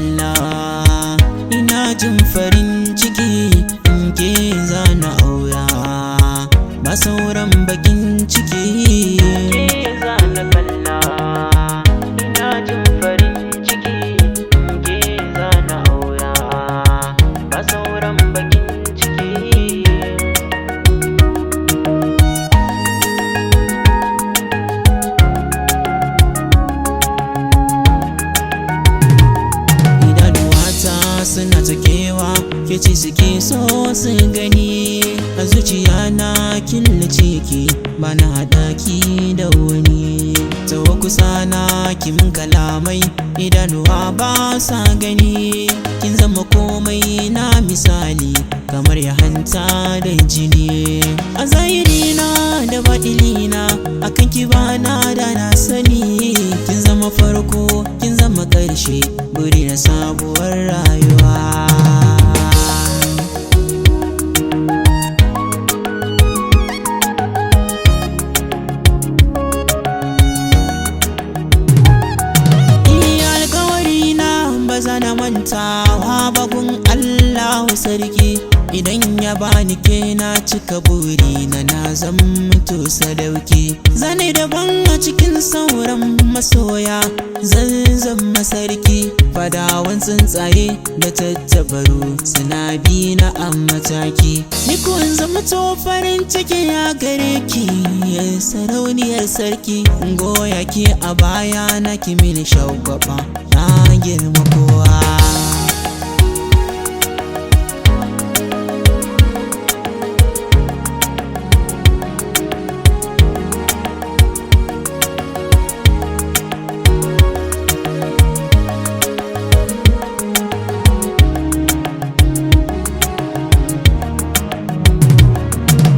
kalla, ina jin farin ciki in ke zana aura, ba sauran bakin ciki. Ke zana kalla, ina jin farin ciki in ke zana aura, ba sauran bakin ciki. Idanuwata suna ta kewa, ke ce suke so su gani. A zuciya na killace ki, ba na haɗa ki da wani. Tawo kusa na ki mun kalamai, idanuwa ba sa gani. Kin zama komai na misali, kamar ya hanta da jini. A zahiri na da baɗili na, akan ki ba na da na sani. Kin zama farko, kin zama ƙarshe, buri na sabuwar rayuwa. Iya alkawari na ba za na mantawa ba gun Allahu sarki. Idan ya bani ke na cika buri na, na zamto sadauki. Zane daban a cikin sauran masoya, zan zama sarki. Fadawan tsuntsaye da tattabaru suna bi na a mataki. Ni ko in zama to farin ciki ya gare ki, sarauniyar sarki. Goya ki a baya na ki mini shagwaba, na girma kowa.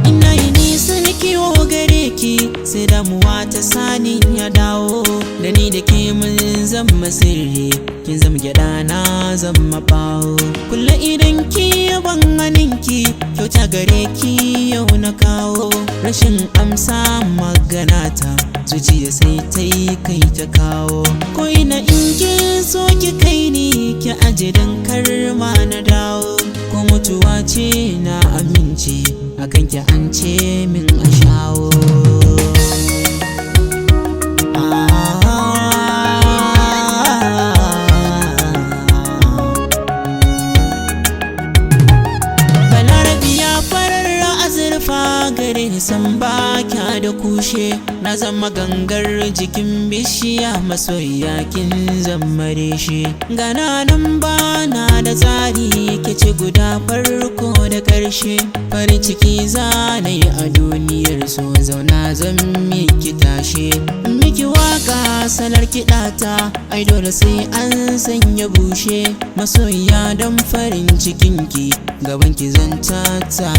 Ina yi nisan kiwo gare ki, sai damuwa ta sani ya dawo. Da ni da ke mun zama sirri, kin zama gyada na zama bawo. Kulla idan ki yaban haninki, kyauta gare ki yau na kawo. Rashin amsa magana ta, zuciya sai ta yi kai ta kawo. Ko ina in kin so ki kai ni, ki aje dan karma na dawo. Ko mutuwa ce na amince, akan ki an ce min a shawo. Balarabiya farar azurfa gare ni san ba kya da kushe. Na zama gangar jikin bishiya, masoyiya kin zama reshe. Gana nan ba na da tsari, ke ce guda farko da ƙarshe. Farin ciki za na yi a duniyar so, zauna zan miki tashe. Miki waka salar kiɗata, ai dole sai an sanya bushe. Masoyiya don farin cikinki, gaban ki zan taka.